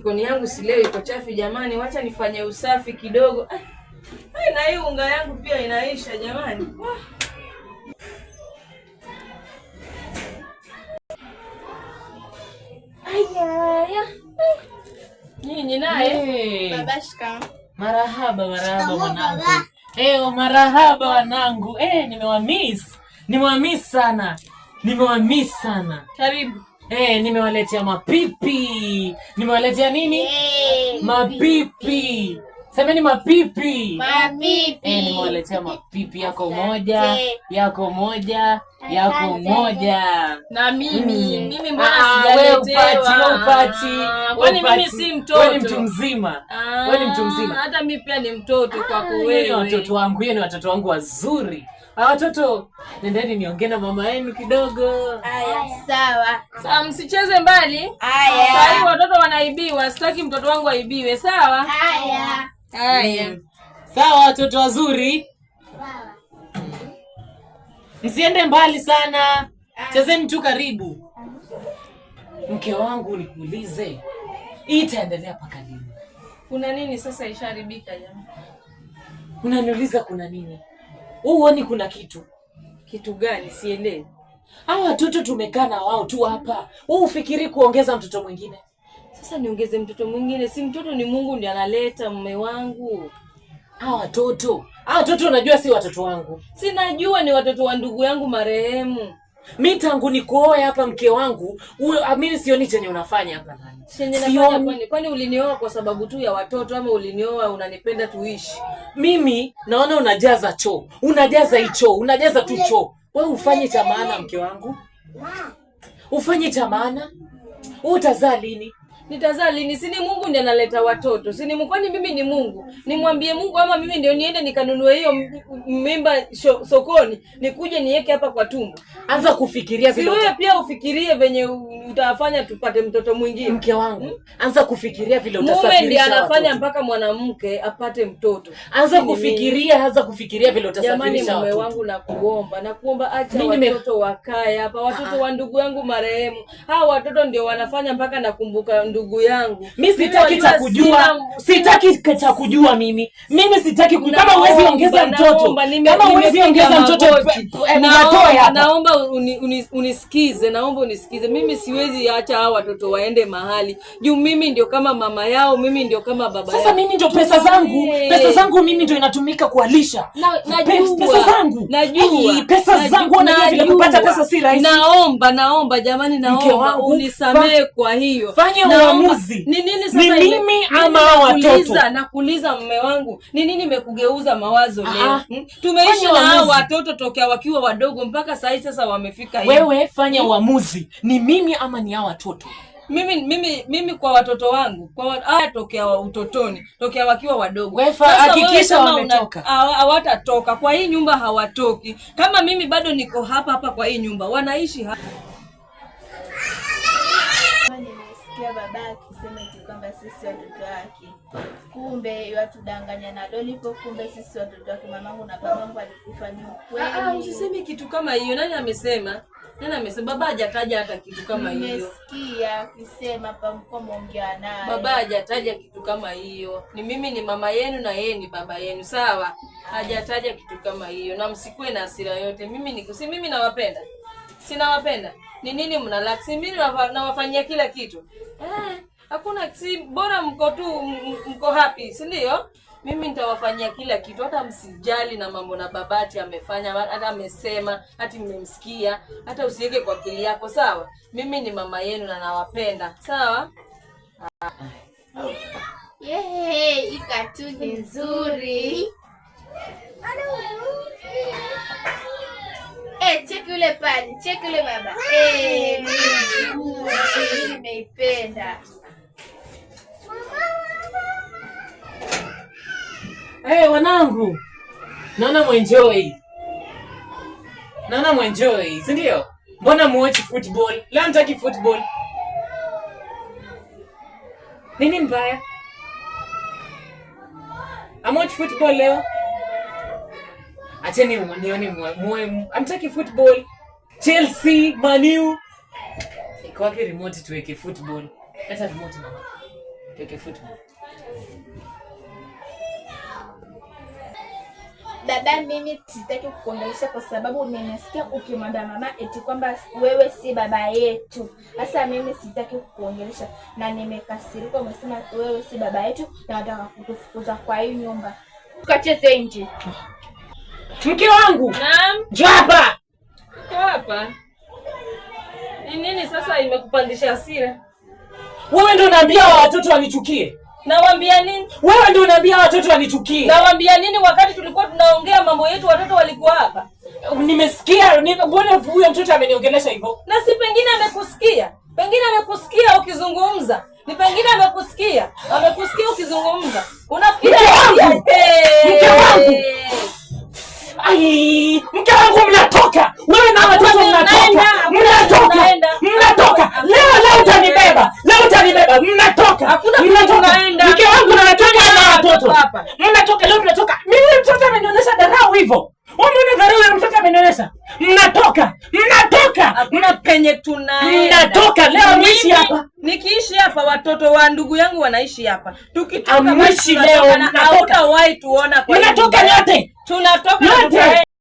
Jikoni yangu si leo iko chafu jamani, wacha nifanye usafi kidogo. Ai, na hii unga yangu pia inaisha jamani. Aya, nyinyi naye. Hey. Baba, shikamoo. Marahaba, marahaba Shikamoo, mwanangu. baba. Marahaba wanangu. Nimewamiss. Nimewamiss sana. Nimewamiss sana. Karibu. Nimewaletea mapipi. Nimewaletea nini? Hey. Mapipi. Semeni mapipi. Mapipi. Nimewaletea mapipi yako Asante. moja, yako moja, yako Asante. moja. Na mimi, mimi mbona Ah, wewe upati, sijaletewa? wewe upati. Kwani wewe mimi upati. si mtoto? Wewe ni mtu mzima. Wewe ni mtu mzima. Hata mimi pia ni mtoto kwako Hiyo ni wewe. watoto wangu, hiyo ni watoto wangu wazuri. Watoto, nendeni niongee na mama yenu kidogo. Aya, sawa. Sawa, msicheze mbali. Aya. Sasa hivi watoto wanaibiwa, sitaki mtoto wangu aibiwe, sawa? Haya. Haya. Sawa watoto wazuri. Msiende mbali sana. Chezeni tu karibu. Mke wangu nikuulize, hii itaendelea mpaka lini? Kuna nini sasa isharibika jamani? Unaniuliza kuna nini? Huoni kuna kitu? Kitu gani sielewi. Hawa watoto tumekaa na wao tu hapa. Wewe ufikiri kuongeza mtoto mwingine? Sasa niongeze mtoto mwingine? Si mtoto ni Mungu ndiye analeta, mume wangu. Hawa watoto unajua si watoto wangu. Sinajua ni watoto wa ndugu yangu marehemu. Mi tangu nikuoe hapa mke wangu, huyo mimi sioni chenye unafanya hapa ndani. Chenye nafanya Sioni. kwani ulinioa kwa sababu tu ya watoto ama ulinioa unanipenda tuishi? Mimi naona unajaza choo, unajaza hii choo, unajaza tu choo. Wewe ufanye cha maana mke wangu, ufanye cha maana. Wewe utazaa lini? Nitazaa lini? Si ni Mungu ndiye analeta watoto. Si ni kwani mimi ni Mungu? Nimwambie Mungu ama mimi ndio niende nikanunue hiyo mimba sokoni, nikuje niweke hapa kwa tumbo? Anza kufikiria Si vile wewe pia ufikirie venye utafanya tupate mtoto mwingine. mke wangu, anza kufikiria vile Mume ndiye utasafirisha anafanya watoto. mpaka mwanamke apate mtoto. Anza Si ni mimi. kufikiria, anza kufikiria vile Jamani, utasafirisha mume watoto. wangu, nakuomba, nakuomba acha Mimi watoto wakae hapa, watoto wa ndugu yangu marehemu. Hawa watoto ndio wanafanya mpaka nakumbuka ndugu yangu. Mi sitaki Mimi cha wajua kujua, sitaki cha kujua mimi. Mimi sitaki kama huwezi ongeza mtoto, naomba, kama huwezi nimepiga ongeza mtoto, magoti. watoe hapa. Naomba unisikize, naomba unisikize. Mimi siwezi acha hawa watoto waende mahali juu mimi ndio kama mama yao, mimi ndio kama baba Sasa yao. mimi ndio pesa zangu, pesa zangu mimi ndio inatumika kuwalisha. Najua, Pesa zangu. najua, Ai, pesa zangu unajua vile najua. kupata pesa si rahisi. Naomba, naomba jamani, Mke naomba wangu, unisamehe kwa hiyo. fanya uamuzi. Ni nini sasa Ni mimi ama hao watoto? Nakuuliza mume wangu, ni nini imekugeuza mawazo leo? Tumeishi Fanya na hao uamuzi. watoto tokea wakiwa wadogo mpaka saa hii sasa wamefika hivi. Wewe fanya uamuzi, ni mimi ama ni hao watoto? Mimi kwa watoto wangu kwa haya tokea utotoni, tokea wakiwa wadogo. Wewe Sasa wewe hakikisha kama wametoka. Hawatatoka kwa hii nyumba, hawatoki. Kama mimi bado niko hapa hapa kwa hii nyumba, wanaishi hapa. Nimesikia baba akisema eti kwamba sisi watoto wake, kumbe watudanganya na Dolipo, kumbe sisi watoto wake, mamangu na babangu alikufa. Ni ukweli? Usiseme kitu kama hiyo. Nani amesema? Nani amesema? Baba hajataja hata kitu kama hiyo. Nimesikia akisema pamko mwongea naye. Baba hajataja kitu kama hiyo. Ni mimi ni mama yenu na yeye ni baba yenu, sawa? Hajataja kitu kama hiyo, na msikuwe na hasira yote. Mimi ni si mimi nawapenda, si nawapenda. Ni nini mnalax? Si mimi nawafanyia kila kitu. Hakuna, si bora mko tu mko happy, si ndio? Mimi nitawafanyia kila kitu, hata msijali na mambo na babati amefanya, hata amesema, hata mmemsikia, hata usiweke kwa akili yako, sawa? Mimi ni mama yenu na nawapenda, sawa? Yehe, hii katuni nzuri. Cheki yule pale, cheki yule baba. Ni nzuri, nimeipenda. Wanangu, naona mwenjoy, naona mwenjoy, si ndio? Mbona muwatch football leo? Mtaki football? Nini mbaya? Amwatch football leo? Acheni nione muwe amtaki football. Chelsea, Man U. Iko wapi remote tuweke football? Leta remote mama. Tuweke football. Baba, mimi sitaki kukuongelesha kwa sababu nimesikia ukimwambia mama eti kwamba wewe si baba yetu. Sasa mimi sitaki kukuongelesha na nimekasirika, umesema wewe si baba yetu na nataka kutufukuza kwa hii nyumba. Tukacheze nje. Mke wangu, Naam, njoo hapa. uko hapa. Ni nini sasa imekupandisha hasira? Wewe ndio unaambia watoto wanichukie. Nawaambia nini? Wewe ndio unaambia watoto wanichukie. Nawaambia nini wakati tulikuwa tunaongea mambo yetu watoto walikuwa hapa? Nimesikia, mbona huyo mtoto ameniongelesha hivyo? Na si pengine amekusikia. Pengine amekusikia ukizungumza. Ni pengine amekusikia. Amekusikia ukizungumza. Unafikiria Mke wangu! Hey! Mke wangu! Ai, mke wangu mnatoka. Wewe na watoto Hakuna mnatoka. tunaenda, hakuna Mnatoka. tunaenda. Mnatoka. Hakuna Leo leo utanibeba. Leo utanibeba. Mnatoka. Hakuna Mnatoka. tunaenda. Mke wangu natoka na watoto. Hapa. Mnatoka leo tunatoka. Mimi mtoto amenionyesha dharau hivyo. Umeona dharau ya mtoto amenionyesha? Mnatoka. Mnatoka. Hakuna penye tunaenda. Mnatoka leo mwishi Mimi, hapa. Nikiishi hapa watoto wa ndugu yangu wanaishi hapa. Tukitoka Hamwishi basi leo, tunatoka na mnatoka. hautawahi tuona kwa hii Mnatoka nyumba. nyote. Tunatoka na Nyote. tutaenda.